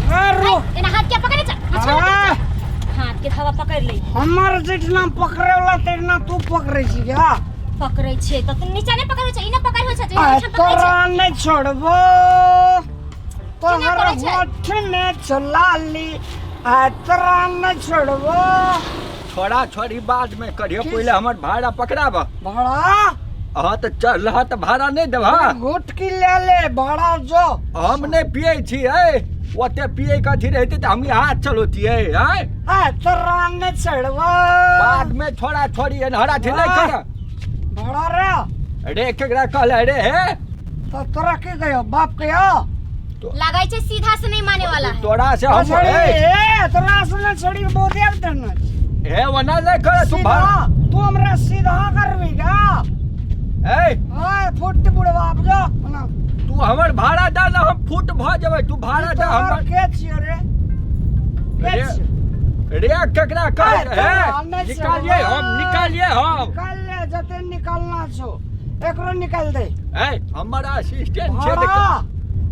अरे एना हाथ के पकड़े छ अच्छा आ, हाथ के हवा पकड़ ले। हमर जितना पकड़े वाला तेतना तू पकड़े छी क्या? पकड़े छे त तू नीचा नहीं पकड़े छे, ई ना पकड़ हो छे, आ, ई पकड़े छे। तोरा नहीं छोड़बो, तोहर करै छै? होठ में चलाली, आ तोरा नहीं छोड़बो। छोड़ा छोड़ी बाद में करियो, पहिले हमर भाड़ा पकड़ाब। भाड़ा? अहाँ तऽ चढ़ल तऽ भाड़ा नहि देबह? घुटकी ले ले भाड़ा जो। हम नहि पियै छी, ऐ ओते पियै के अथी रहितै तऽ हम यहाँ चलौतियै। आँय, आ तोरा नहीं छोड़बो। बाद में छोड़ा छोड़ी एनहरा अथी नहि कर। भाड़ा रे। रे केकरा कहले रे? हे तो तोरा के कहियो, बाप कहियो? लगै छै सीधा से नहीं माने वाला है। तोरा से हम छोड़ी ए, ए, तोरा से नहीं छोड़ी, बहुत देर तक। हे ओना नहि कर तू सीधा भाड़ा। तू हमरा सीधा करबी का? ए ओए फुट बुढ़वा आप जो ना। तू हमर भाड़ा दे ने, हम फुट भऽ जेबै। तू भाड़ा दे तोहर हमर। के छियो रे? के रे छियो? रे केकरा कह? ए, तोरा हे नहि निकालिए छोड़बो। हम, निकालिए हम। निकाल ले जते निकालना छो, एकरो निकाल दे। ए हमर असिस्टेंट छै। भाड़ा,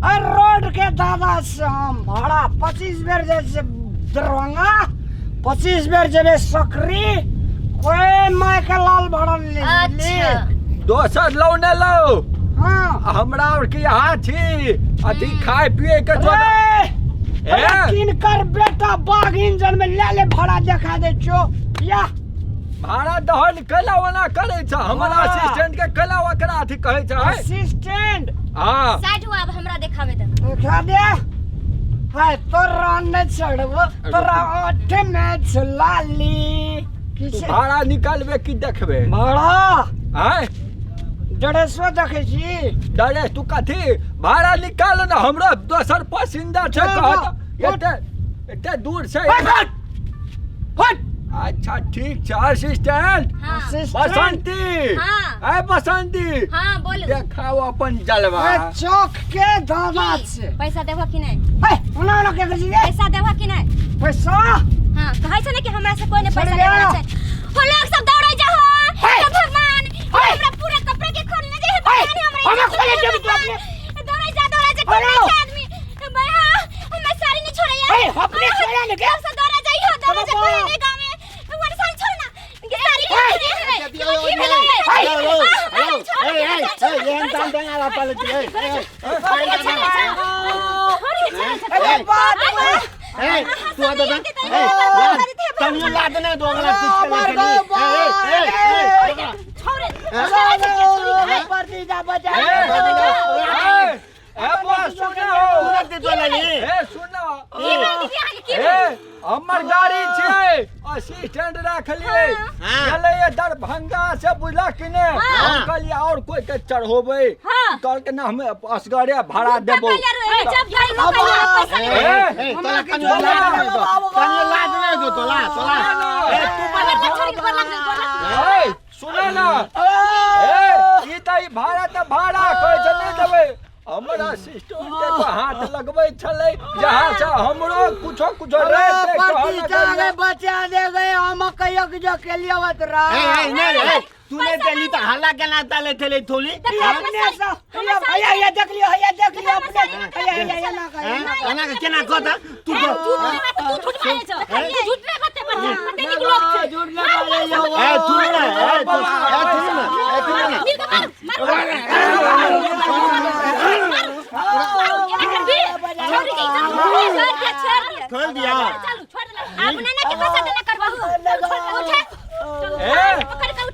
अरे रोड के दादा से हम भाड़ा 25 बेर जाइ छै दरभंगा, 25 बेर जेबै सकरी, कोई माय के लाल भाड़ा ले। अच्छा। दोसर लौ ने लौ। हाँ। हमरा और के यहाँ छी अथी खाय पिए के जो। अरे, ए? अरे किनकर बेटा बाघ इंजन में ले ले भाड़ा देखा दे छो या। भाड़ा दहन कैला ओना करै छ? हमर हाँ। असिस्टेंट के कैला ओकरा अथी कहै छ? है असिस्टेंट। हाँ। साइड हुआ, अब हमरा देखावे दे। देखा दे। हाय तोरा नहीं छोड़बो, तोरा ओठ में छुलाली। की तू छै? भाड़ा निकालबे की देखबे? भाड़ा। आँय, 150 देखै छी। डरे तू कथी? भाड़ा निकाल ने, हमरो दोसर पसिंदा छै। चल कहत जा, एते एते दूर से। हट हट हट। अच्छा ठीक छै असिस्टेंट। हाँ। असिस्टेंट। बसंती। हाँ। ए बसंती। हाँ बोलू। देखाओ अपन जलवा। ए, चौक के दादा की? छै। पैसा देबह कि नहीं? हे, ओना ओना के करै छी रे? पैसा देबह कि नहीं? पैसा? हाँ, कहै छै ने कि हमरा से कोई ने पैसा छोड़ लेवे गया। छै। हो लोग सब दौड़ै जा हो। हे! हे भगवान, हे! हमरा पूरा कपड़ा के खोलने जे हे हे! भगवान, हमरा हमरा इज्जत खोले हे देब तू भगवान। अपने। दौड़ै जा, दौड़ै जा, कोई हेलो। नहीं छै आदमी। भाई हां, हमरा साड़ी नहीं छोड़ैया। हे, अपने छोड़ा ने के? सब से दौड़ै जाइ हो, दौड़ै जा, बाबा। कोई नहीं गांव में। भगवान साड़ी छोड़ ना। के साड़ी हे! के छोड़े हे। की भेलै? हेलो हेलो हेलो, ए ए ए, एहन तान देंगा ला पाले ए ए। अरे बाप रे। ए तू आ दे, ए तनियो लाद ने दोगला तू मार खेले। गो, ए ए ए। अरे, परतीजा बचा। ए, ए, ए बस सुनो। तुरंत दोला नी। ए सुनो, ए हमर गाड़ी छै, असिस्टेंट राखलियै। हाँ। गेलैये दरभंगा से, बुझला कि ने? हाँ। हम कहलियै और कोई के चढ़ोबै। हाँ। कहलकै ना, हम असगरे भाड़ा देबो। ए ए, तोला तनियो लाद ने दो, तनियो लाद ने दो, तोला तोला ए तू बना। ए सुने ना, ए ई तऽ ई भाड़ा तऽ भाड़ा कहै छै नहि देबै। हमर असिस्टेंट के हाथ लगबै छलै, जहाँ से हमरो कुछो कुछो रहतै कहऽ परतीजा लगलियै। रे, बचा दे गए हम कहियो कि जो के लिए बतरा। ए ए, नहीं रे, तू नहीं देली तऽ हल्ला केना ताले थेले थोली? अपने से हैया हैया देख लियो, हैया देख लियो अपने, हैया हैया हैया ना कहियो। केना केना कहता तू तो? झूठ ना बोले यो। ए तू ना, ए तू, ए तू ना, ए तू ना। खोल दिया।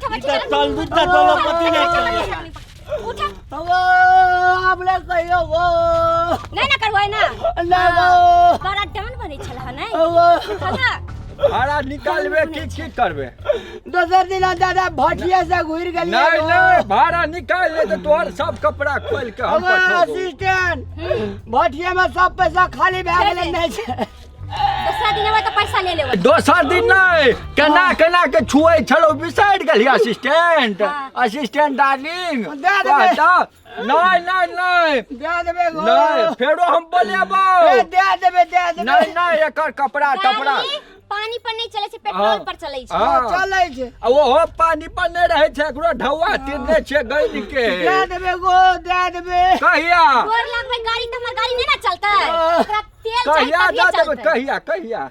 ई तऽ तल दूटा दलपति नहीं चले। वो आपने कहियो वो नहीं ना करबै ना। ना वो। बड़ा डान बनै छल हन नहीं वो खाना। भाड़ा निकालबे की की करबे? दोसर दिन दादा भटिया से घुर गेलियै। नहीं नहीं, भाड़ा निकाल ले तऽ तोहर सब कपड़ा खोल के हम हमर पठेबौ। असिस्टेंट, भटिया में सब पैसा खाली भए गेलै, नहीं छै। दोसरा दिन अबै तऽ पैसा ले लेबै। दोसर दिन नहि, केना केना के छुए छलौ, बिसरि गेलियै असिस्टेंट। हाँ। Assistant darling. दे देबै। नहीं नहीं नहीं। दे देबै गो। नहीं, फेरो हम बोलेबौ। ए, दे देबै, दे देबै। नहीं नहीं, एकर कपड़ा टपड़ा गाड़ी पानी पर नहीं चलै छै, पेट्रोल हाँ। पर चलै छै। हाँ। चलै छै। आ ओहो पानी पर नहि रहै छै, एकरो ढौआ तिरने छै गैल के। दे देबै गो, दे देबै। कहिया गोर लगबै गाड़ी तऽ हमर गाड़ी नहि ने चलतै? हाँ। ओकरा तेल चाही कहिया तभिए दऽ देबै चलतै। कहिया कहिया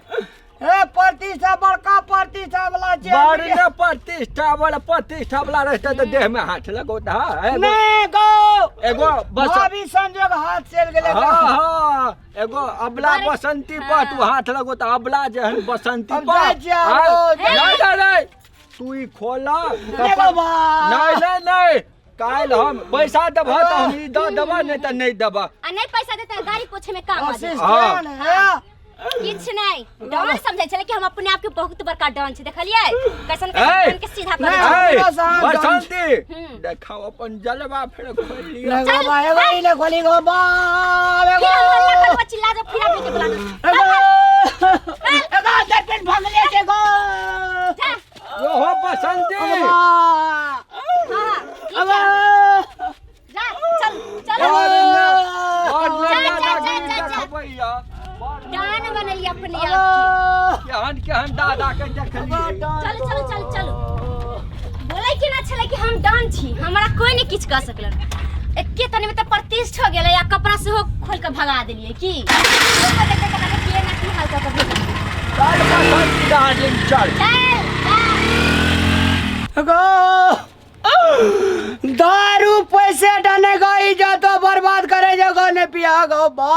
ए प्रतिष्ठा बड़का प्रतिष्ठा वाला छै बड़ ने प्रतिष्ठा वाला प्रतिष्ठा वाला रहते तऽ देह में हाथ लगौता हाँ, एगो नहीं गो एगो बस भाभी संजोग हाथ चल गेलै हाँ हाँ एगो अबला बड़- बसंती पर तू हाथ लगौता अबला जेहन बसंती हम पर जाइ छियै, हाँ, हम नहीं नहीं नहीं तू ई खोला नहीं गो बा। नहीं नहीं नहीं काल्हि हम पैसा देबह तऽ हम ई दऽ देबह नहीं तऽ नहीं देबह आ नहीं पैसा देते गाड़ी पोछे में काम आ जाए असिस्टेंट है किछु नहि डॉन समझै छलै कि हम अपने आप के बहुत बड़का डॉन छी देखलियै कैसन ए! कैसन डॉन के सीधा कर नहि। ए, हमरा से अहाँ बसंती हम्म। देखाओ अपन जलवा फेर खोलि लिअ नहीं गो बा एगो ई ले खोली गो बा एगो फिर हम हल्ला करबो चिल्ला जो फिर आदमी के बुला दो एगो एगो दर्पण भंगले छै गो जा ओहो बसंती अबा हां अबा जा चल चल और ने और ने जा, जा, दादागिरी जा, जा। देखबैया बड़ डॉन बनलियै अपने आप के केहन केहन दादा के देखलियै चल चल चल चल बोलै के ना छलै कि हम डॉन छी हमरा कोई नहीं किछु कऽ सकलन एके तनी में तऽ प्रतिष्ठा हो गेलै आ कपड़ा सेहो खोल के भगा देलियै की लोको देखते तऽ कहतै कि एना की हाल कऽ के भेजलियै। चल बसंती दार्जिलिंग चल चल चल गो दारू पैसे डने गो इज्जत बर्बाद करे जो गो ने पिया गो बा।